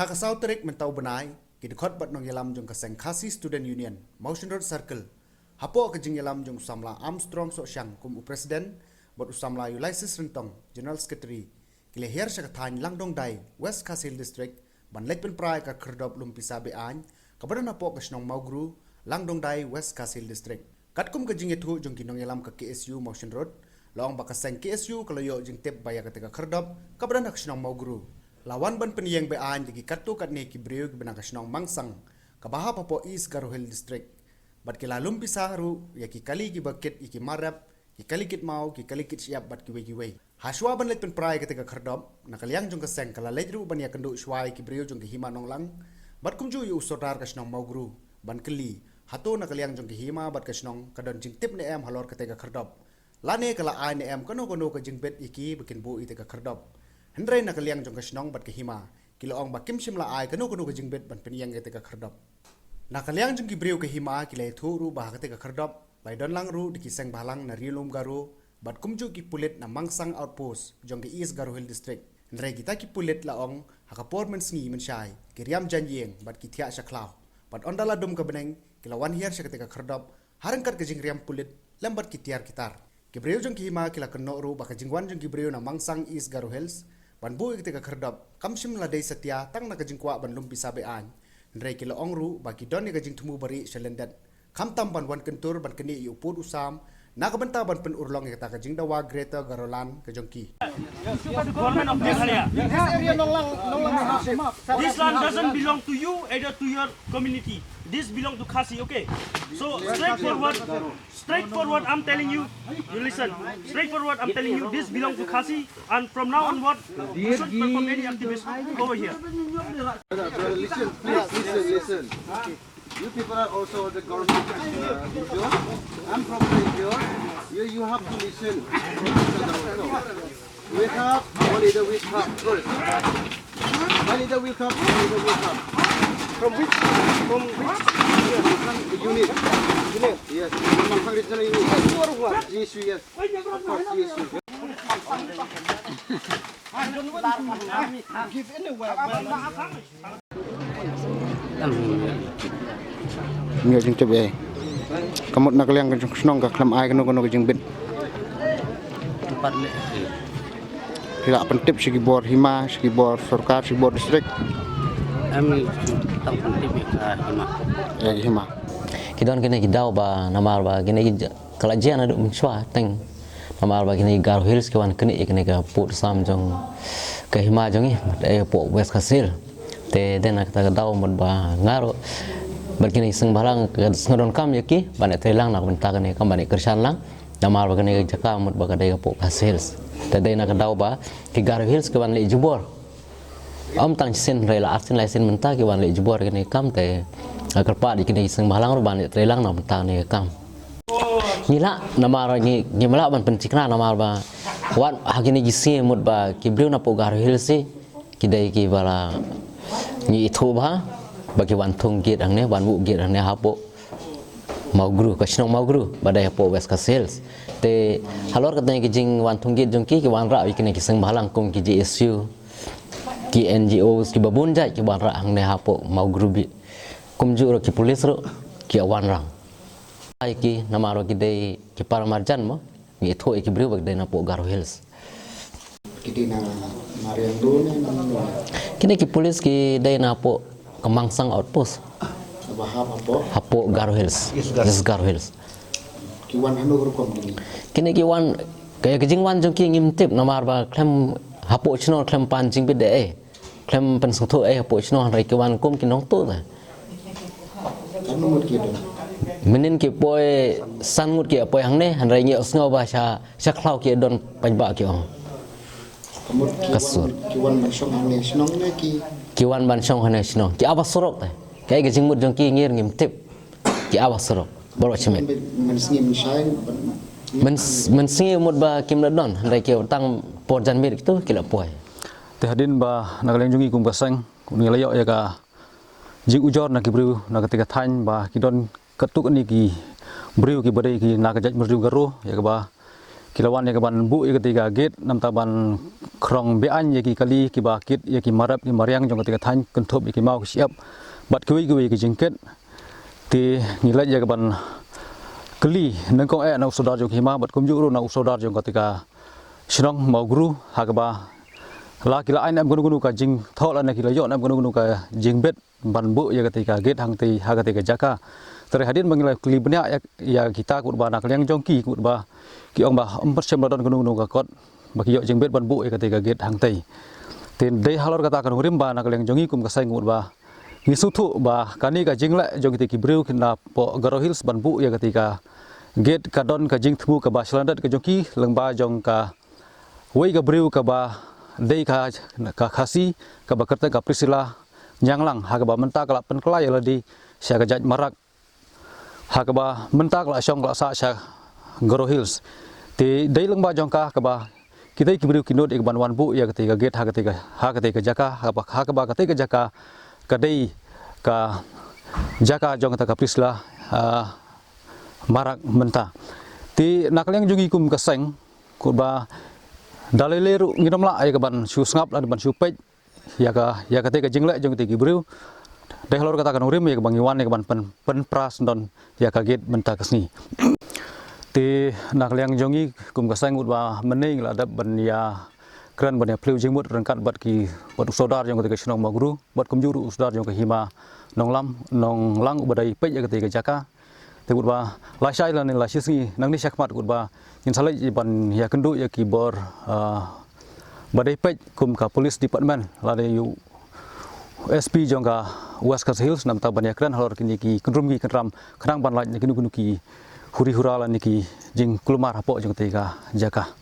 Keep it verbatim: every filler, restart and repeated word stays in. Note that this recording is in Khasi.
Ha ka saw tarik mynta u bnai, ki dkhot bad nongïalam jong ka seng Khasi Student Union, Mawshynrut Circle, hapoh ka jingïalam jong u samla Armstrong Sohshang kum u president bad u samla Ulysses Ryntong, general secretary, ki la hiar sha ka thaiñ Langdongdai, West Khasi Hills District, ban leit pynpra ïa ka khyrdop lum pisa be-aiñ kaba don hapoh ka shnong Mawgru, Langdongdai, West Khasi Hills District. Katkum ka jingïathuh jong ki nongïalam ka K S U Mawshynrut, la ong ba ka seng K S U ka la ïoh jingtip ba ïa kata ka khyrdop kaba don ha ka shnong Mawgru la wan ban pynïeng be-aiñ da ki katto katne ki briew kiba na ka shnong Mangsang, kaba hap hapoh East Garo Hills District. Bad ki la lum pisa ruh ïa ki kali kiba kit ïa ki mar rep, ki kali kit maw, ki kali kit shyiap bad kiwei kiwei. Hashwa ban leit pynpra ïa kata ka khyrdop, na ka liang jong ka seng ka la leit ruh ban ïakynduh shwa ïa ki briew jong ka Hima Nonglang bad kumjuh ïa u sordar ka shnong Mawgru, ban kylli hato na ka liang jong ka Hima bad ka shnong ka don jingtip ne em halor kata ka khyrdop, lane ka la ai ne em kano kano ka jingbit ïa ki ba kin buh ïa kata ka khyrdop. Hynrei na ka liang jong ka shnong bad ka Hima ki la ong ba kim shym la ai kano kano ka jingbit ban pynïeng ïa kata ka khyrdop. Na ka liang jong ki briew ka Hima ki la ïathuh ruh ba ha kata ka khyrdop la ïadon lang ruh da ki seng bhalang na Ri Lum Garo bad kumjuh ki pulit na Mangsang Outpost jong ka East Garo Hills District. Hynrei kita ki pulit, la ong, ha ka por mynsngi mynshai ki riam jaiñ ïing bad ki thiah sha khlaw. Bad ynda la dum ka bneng ki la wan hiar sha kata ka khyrdop ha ryngkat ka jingriam pulit lem bad ki tiar ki tar. Ki briew jong ka Hima ki la kynnoh ruh ba ka jingwan jong ki briew na Mangsang, East Garo Hills, ban buh ïa kata ka khyrdop kam shym la dei satia tang na ka jingkwah ban lum pisa be-aiñ. Hynrei ki la ong ruh ba ki don ïa ka jingthmu barieh sha lyndet, khamtam ban wan kyntur ban knieh ïa u pud u sam na ka bynta ban pynurlong ïa kata ka jingdawa Greater Garoland ka jong ki. Government of Meghalaya. This land doesn't belong to you, either to your community. This belong to Khasi, okay? So straightforward, straightforward, I'm telling you, you listen. Straightforward, I'm telling you, this belong to Khasi, and from now onward, you should perform any activist over here. Brother, brother, listen, please, listen, listen. You people are also the government, uh, N G O. I'm from the N G O. You, you have to listen. We have, only the we have first. Only the we have, only the we have. From which, from which unit? Unit? Yes, from Mangsang Regional Unit. Yes, you are what? G S U, yes. Of course, G S U. Ngi jingtip eh. Ka mut na ka liang ka jong shnong ka khlem ai kano kano ka jingbit. Phi lah pyntip sha ki bor hima, sha ki bor sorkar, sha ki bor district. Em, tang pyntip ïa ka hima. Ïa ka hima. Ki don kine ki daw ba namar ba kine ki ja-, ka la jia naduh mynshuwa teng. Namar ba kine ki Garo Hills ki wan knieh ïa kane ka pud sam jong ka hima jong ngi, eh, hapoh West Khasi Hills. Te dei na kata ka daw mut ba nga ruh bad kine ki seng bhalang ka sngewdonkam ïa ki ban ïatrei lang na ka bynta kane ka kam ban ïakyrshan lang. Namar ba kane ka jaka mut ba ka dei hapoh Khasi Hills. Te dei na ka daw ba ki Garo Hills ki wan leh jubor. Ym tang shisien, hynrei la arsien laisien mynta ki wan leh jubor kane ka kam te, ah, kyrpad ïa kine ki seng bhalang ruh ban ïatrei lang na ka bynta kane ka kam. Ngi lah namar ngi, ngim lah ban pynthikna namar ba wat ha kine ki sngi mut ba ki briew napoh Garo Hills hi ki dei kiba la ngi ithuh bha ba ki wan thung gate hangne, wan buh gate hangne hapoh Mawgru, ka shnong Mawgru ba dei hapoh West Khasi Hills. Te halor kata ka jingwan thung gate jong ki, ki wanrah ïa kine ki seng bhalang kum ki G S U, ki N G Os kiba bun jait ki wanrah hangne hapoh Mawgru bi. Kumjuh ruh ki police ruh ki wanrah. Ai ki namar ruh ki dei ki para marjan mo, ngi ithuh ïa ki briew ba ki dei napoh Garo Hills. Ki dei na Mariang Dune, na Mano. Kine ki police ki dei napoh ka Mangsang Outpost. Ba hap hapoh? Hapoh Garo Hills. East Garo. East Garo Hills. Ki wan hano ka rukom kine? Kine ki wan, ka, ka jingwan jong ki ngim tip namar ba khlem hapoh shnong khlem pan jingbit de eh. Khlem pynsngewthuh eh hapoh shnong, hynrei ki wan kum ki nongtuh te. Katno ngut ki don? Mynnin ki poi san ngut ki poi hangne, hynrei ngi sngew ba sha, sha khlaw ki don paidbah ki ong. Ka mut ki wan, ki wan ban shong hangne shnong ne ki? Ki wan ban shong hangne shnong. Ki ap ha surok te. Kaei ka jingmut jong ki ngi ruh ngim tip. Ki ap ha surok. Baroh shimet. Mynsngi mynshai ban, myns-, mynsngi mut ba kim da don, hynrei ki tang por janmiet kito ki la poi. Te hadien ba na ka liang jong ngi kum ka seng, ngi la ïoh ïa ka jingujor na ki briew na katei ka thaiñ ba ki don katto katne ki briew kiba dei ki na ka jaitbynriew Garo, ïa kaba ki la wan ïa ka ban buh ïa katei ka gate, namar ban khrong beaiñ ïa ki kali kiba kit ïa ki marep ki mariang jong katei ka thaiñ, kynthup ïa ki maw ki shyiap bad kiwei kiwei ki jingkit. Te ngi leit ïa ka ban kylli nyngkong eh na u sordar jong ka hima bad kumjuh ruh na u sordar jong katei ka shnong Mawgru, ha kaba la ki la ai em kano kano ka jingthoh lane ki la ïoh em kano kano ka jingbit ban buh ïa katei ka gate hangtei ha katei ka jaka. Te hadien ba ngi la kylli bniah ïa, ïa kita, kumba na ka liang jong ki, kumba ki ong ba ym pat shym la don kano kano ka kot ba ki ïoh jingbit ban buh ïa katei ka gate hangtei. Te dei halor kata ka nongrim ba na ka liang jong ngi kum ka seng kumba ngi sngewthuh ba kane ka jingleh jong kitei ki briew ki na poh Garo Hills ban buh ïa katei ka gate ka don ka jingthmu kaba shlondet ka jong ki lyngba jong kawei ka briew kaba dei ka, ka Khasi, kaba kyrteng ka Priscilla Ñianglang, ha kaba mynta ka la pynkylla ïa lade sha ka jait Marak, ha kaba mynta ka la shong ka la sah sha Garo Hills. Te dei lyngba jong ka kaba kitei ki briew ki nud ïa ka ban wan buh ïa katei ka gate ha katei ka, ha katei ka jaka, ha kaba, ha kaba katei ka jaka ka dei ka jaka jong kata ka Priscilla, ah, Marak mynta. Te na ka liang jong ngi kum ka seng, kumba da lei lei ruh ngim lah ïa ka ban shu sngap lane ban shu peit ïa ka, ïa katei ka jingleh jong kitei ki briew. Dei halor kata ka nongrim ïa kaba ngi wan ïa ka ban pyn, pynpra sngewdon ïa ka gate mynta ka sngi. Te na ka liang jong ngi kum ka seng, kumba mynne ngi la dep ban ïakren ban ïaphylliew jingmut ryngkat bad ki, bad u sordar jong katei ka shnong Mawgru bad kumjuh ruh u sordar jong ka hima Nonglam, Nonglang, uba dei peit ïa katei ka jaka. Te kumba lashai lane lashisngi nangne shakhmat kumba ngin sa leit ban ïakynduh ïa ki bor, ah, ba dei peit kum ka police department lane u S P jong ka West Khasi Hills, namar ban ïakren halor kine ki kyndrum ki kyndram khnang ban lait na kino kino ki huri hura lane ki jingkulmar hapoh jong katei ka jaka.